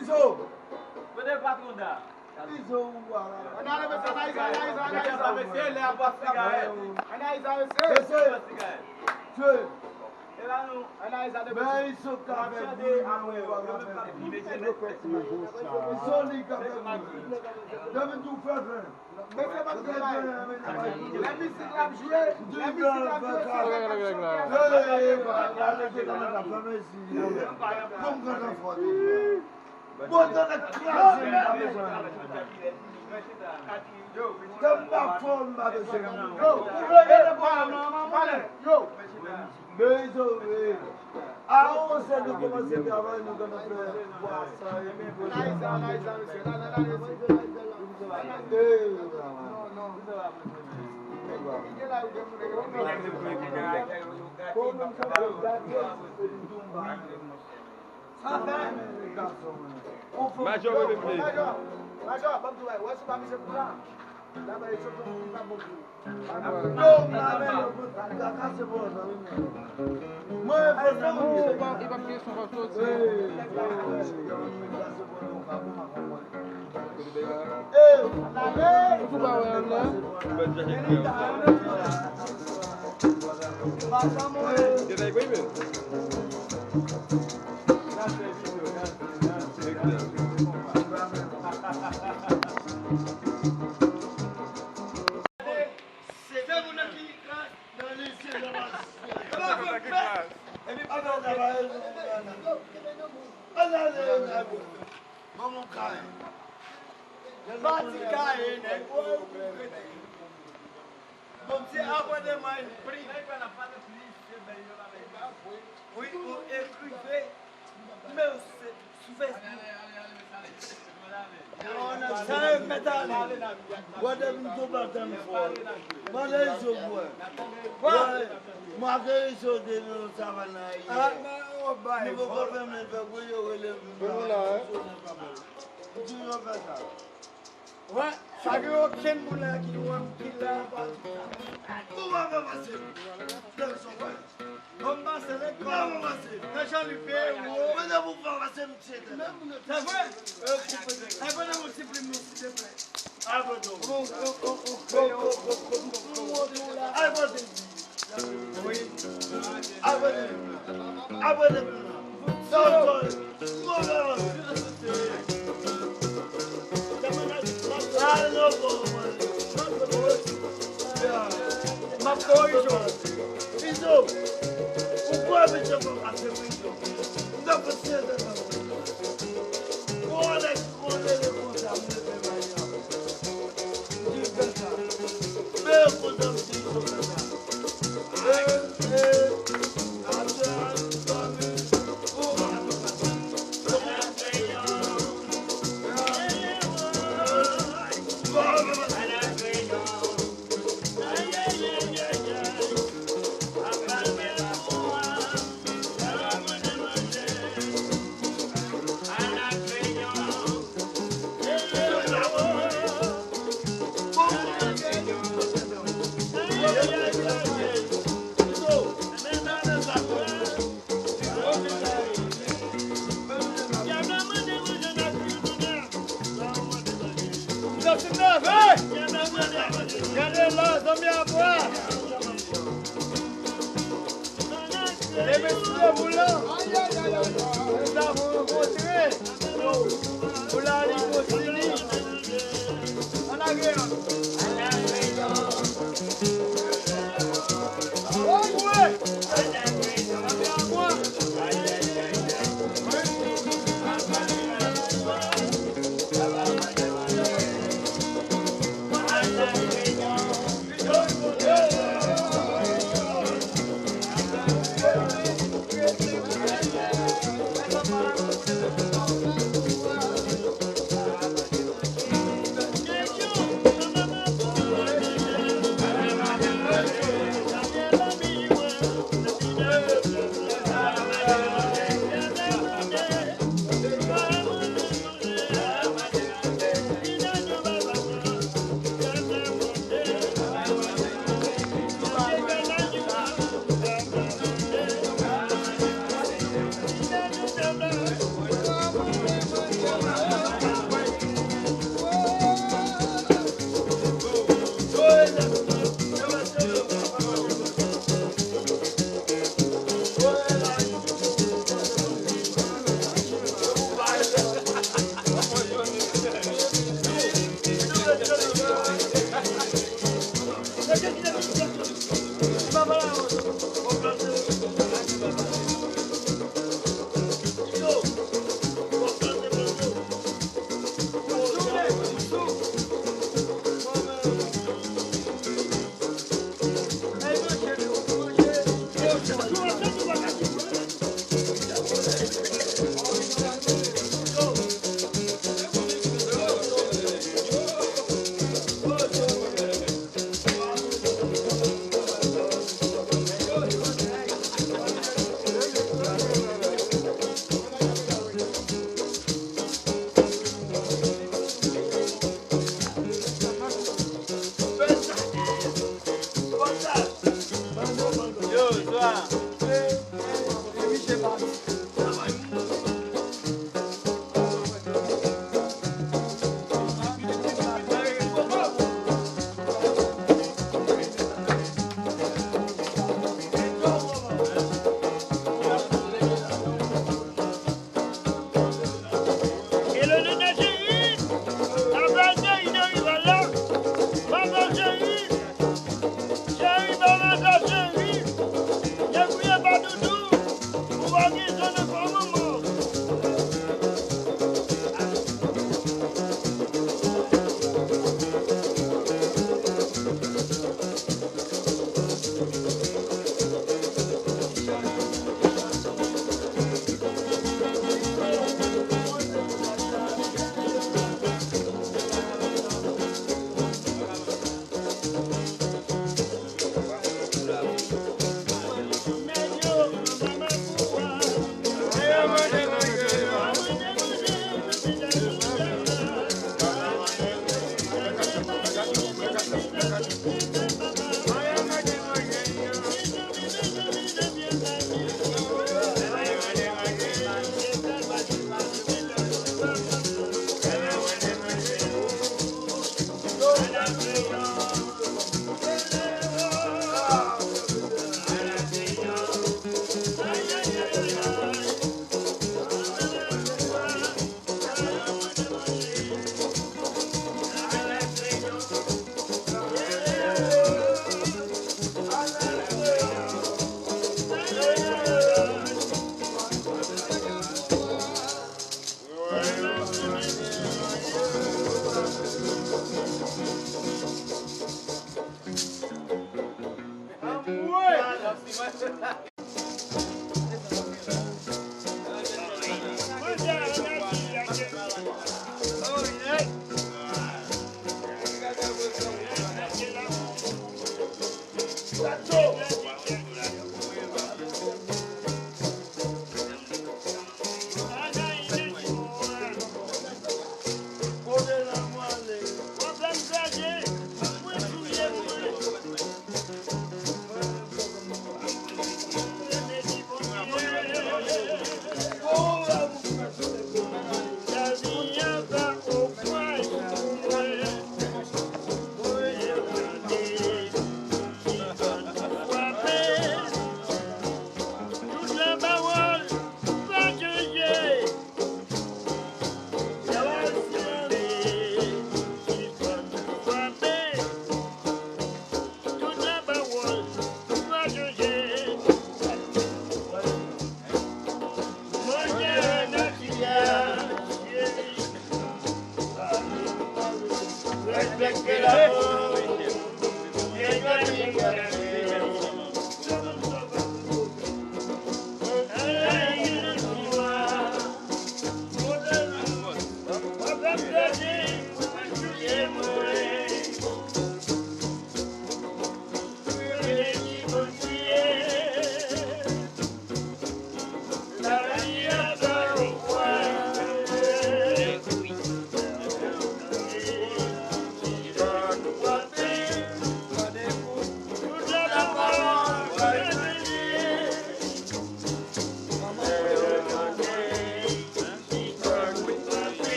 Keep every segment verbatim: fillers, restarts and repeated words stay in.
Izo! Kote patwon da? Izo ou a la. Analize, analize, analize, analize. Mesye, lè a pase Gaël. Analize, mesye. Mesye. Mesye. E la nou. Analize de. Men Izo k ap fè boul, men ou pa ka fè boul. Izo li k ap fè boul. Depi tou fè fè. Mesye pa t travay. Lè mizik la ap jwe, lè mizik la ap jwe, se lè k ap chante a. Bon, m kontan fò tou. Bon, tande kraze m pa bezwen. Kè m pa fò m pa bezwen. Yo, yo, yo, yo, yo, yo. Berizo, wi. A onz è nou kòmanse travay, nou gentan fè bwa sa epi. Analize, analize, mesye. Analize, analize. Non, non. Majò, rele play. Majò, Majò, ban m di w, wè si w pa mize pou la. Laba e sot yon moun ki pa bon pou ou. Yo, m la men yo pou la kase bon nan wi. Mwen fè sa ou ye. Li p ap gen son kòb soti. Ou tou pa wè anndan. Gen nan Ibrahim. Se moun nan ki kras nan li se nan la. Epi pa nan la. Ban mwen kay. Pati kay, nèg. Bondye abandonman pri. Wi, ou ekrive. Men se sou Facebook. Sa e mèt ale. Wè depi m tou pa tann fò. Mande Izo pou wè. Wè, m ak Izo te nan savann nan yè. Nou poko fè men fè gwo yo rele m. M di yo fè sa. Wè, pa gen okenn moun la ki wè m ki la. Ou pa fè pase m. Tèl son fè. Bon, m pase lè. Ou pa fè pase m. Nan Jan Li peye wo. Mwen te pou fè pase m, tchè tèt. Se vre? E, koupe tèt. Ay, ban m yon ti plim, non, silteplè. Ay, ban m. Ay, ban m. Wi. Ay, ban m. Ay, ban m. Sa w fè? M ap korije w. Izo, ou kwè misye fè pase prizon? M t ap fè siyete nan ou. Bon, Alex, konnen li konsa, m leve mayi an. M di l fè sa. Men konsa, m di Izo fè sa. E, e, Gade la, zanmi a mwen. Epi sou le boulon, nous avons rencontré Poulali Gosini. An Agreyan.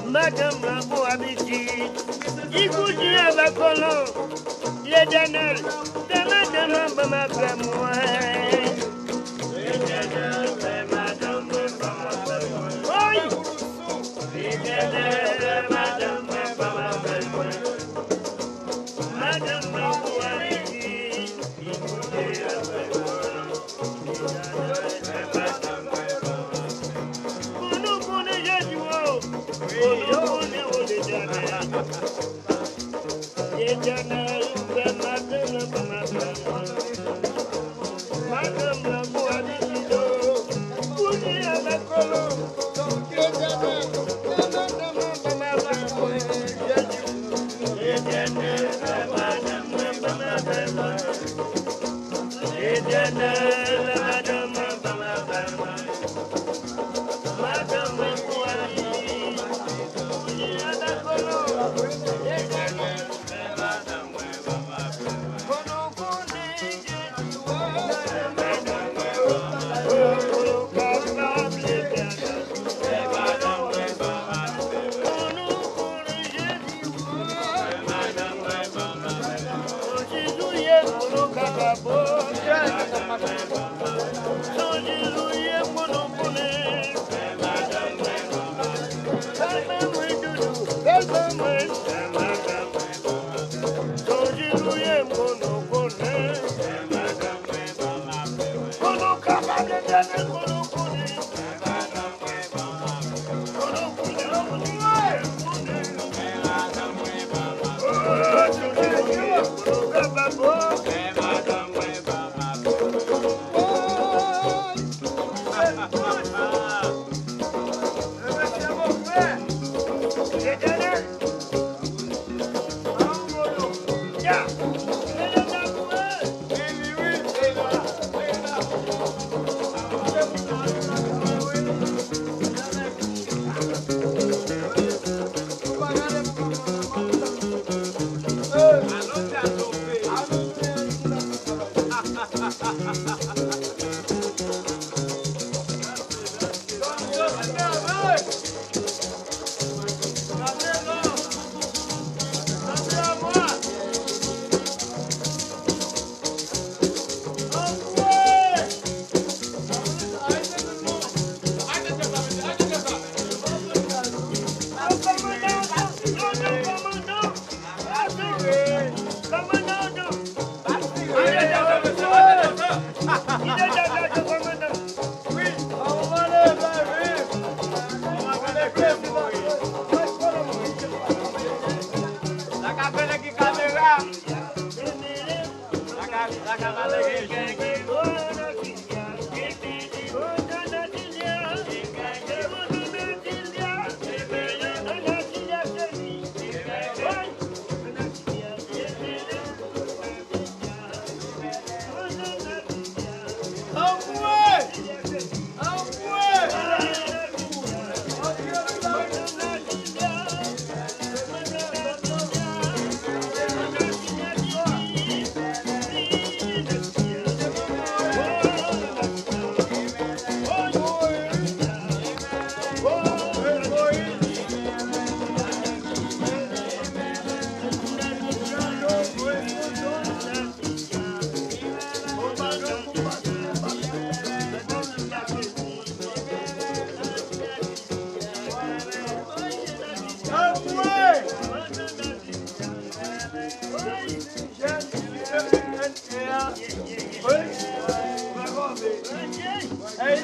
Madanm lan pou abitid, li kouche avèk kolon. Letènèl, fè madanm lan ban m avè mwen. Letènèl, fè madanm mwen ban m avè mwen. Oy! Letènèl, fè madanm mwen ban m avè mwen. Madanm lan pou abitid, li kouche avèk kolon. Pou nou konnen Jezi, o, pou nou konnen, o Letènèl. Letènèl, ou fè madanm lan ban m avè mwen.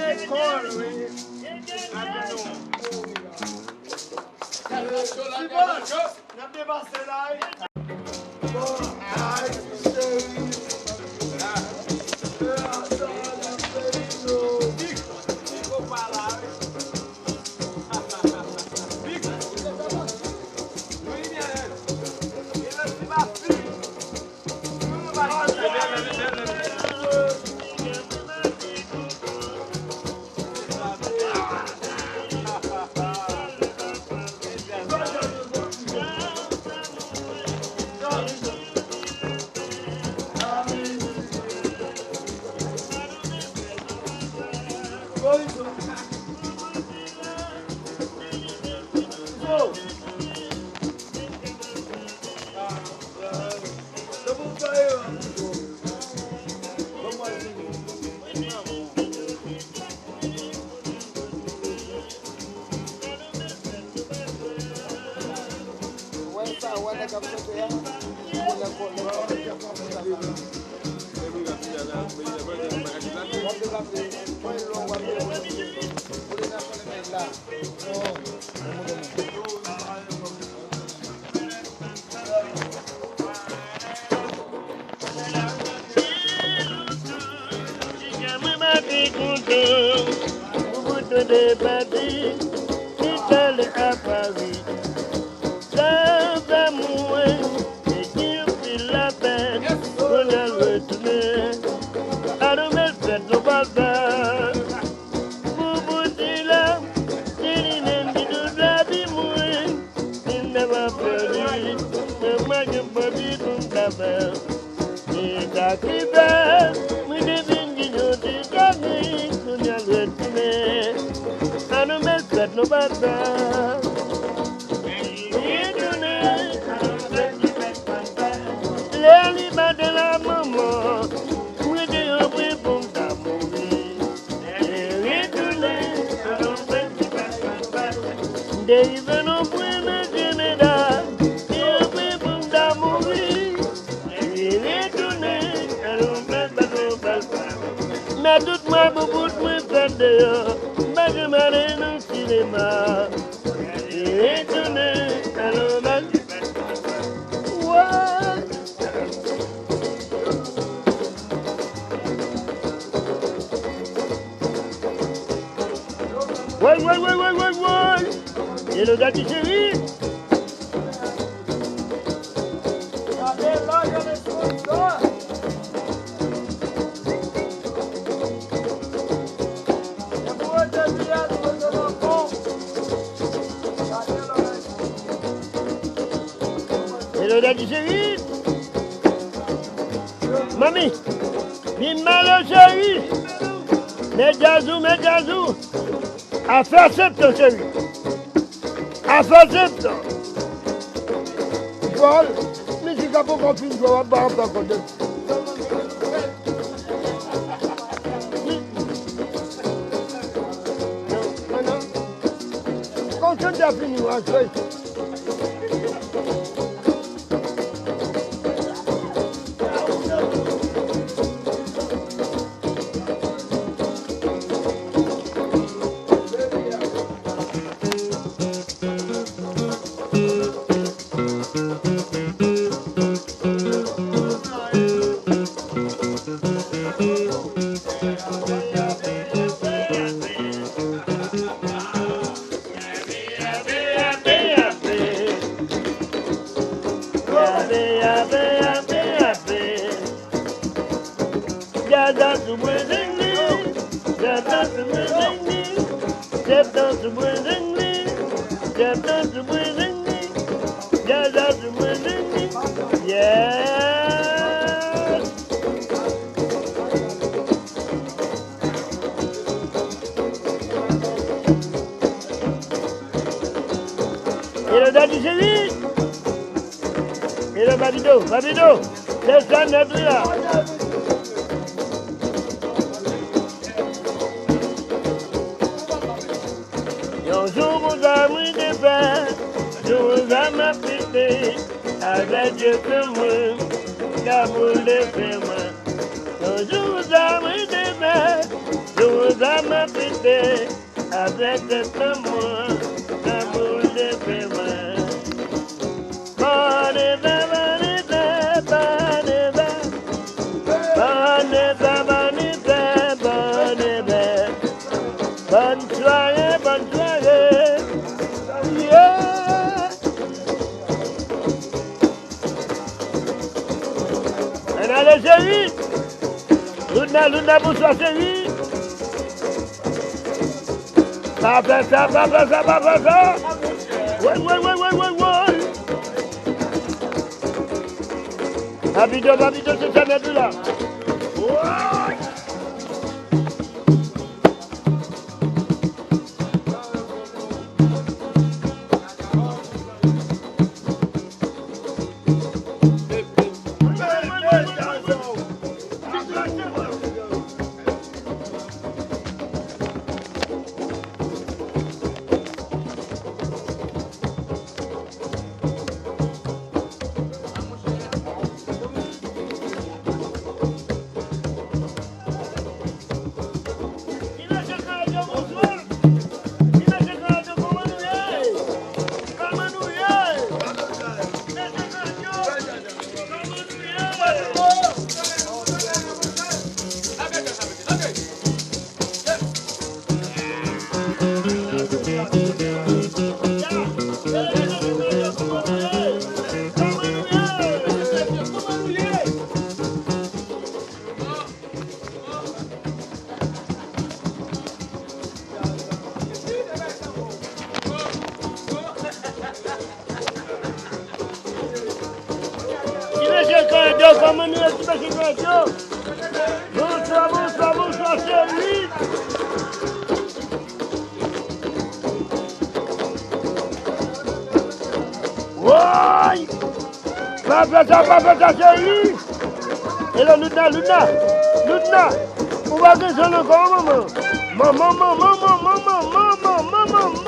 Lekòl, wi. N ap depase la, wi. Wè sa, wè nèg ap chante a. Wè nèg, nèg, nèg ap chante a. W ap degaje, fè lò, w ap degaje. Ou te nan fè nèg la. Mwen pa te kontan pou bouton de pati, ki tale a Pari. Sa fè mwen, e ki anpil lapèn, pou n al retounen. Adan bèl fèt nou papa. Pou bouti la, se li menm ki tout lavi mwen. Li nèva pèdi, men mwen gen pwòp li pou m ta fè. E sa ki fè, mwen te vin gen yon ti chagren, kounye a l retounen. Adan bèl fèt nou papa. Li retounen. Lè li maten la manman, mwen te yon pri pou m ta mouri. Li retounen. M te rive nan pwen nan jemeda, li yon pri pou m ta mouri. Li retounen. Mè tout mwa boubout mwen fèt deyò, m pa janm ale nan sinema. Retounen, alò, bal. Woy! Woy, woy, woy, woy, woy, woy! Hello, Daddy Chéri! Hello, Daddy Chéri. Manmi, vin malo, cheri. Met djaz ou, met djaz ou. Afè septan, cheri. Afè septan. Jòl, mizik la poko fin jwe, w ap ba anpè kote. Kontan de fini, w a jwe. Djaz la sou mwen jwenn li, djaz la sou mwen jwenn li, septan sou mwen jwenn li, septan sou mwen jwenn li, djaz la sou mwen jwenn li. Yes! Hello, Daddy Chéri. Hello, Papito, Papito. Se sa nèt wi la. Yon jou konsa mwen te fè, jou konsa m ap kite. Avèk je fè mwen, damou l te fè mwen. Yon jou sa mwen te fè, jou Zanmi pite avèk tèt lanmou, lanmou leve mwen. Bonne fête, bonne fête, bonne fête. Bonne fête, bonne fête, bonne fête. Bonne soirée, bonne soirée. Yeah. Ann ale, cheri. Luna, Luna, bonswa, cheri. Pa fè sa, pa fè sa, pa fè sa. Woy, woy, woy, woy, woy, woy. Papito, papito, se sa nèg la. Woy. Ti mesye Kando, kòman nou ye, ti mesye Kando? Bonswa, bonswa, bonswa, cheri. Woy! Pa fè sa, pa fè sa, cheri. Hello, Luna, Luna, Luna. Ou pa gen jan ankò, manman. Manman, manman, manman, manman, manman, manman.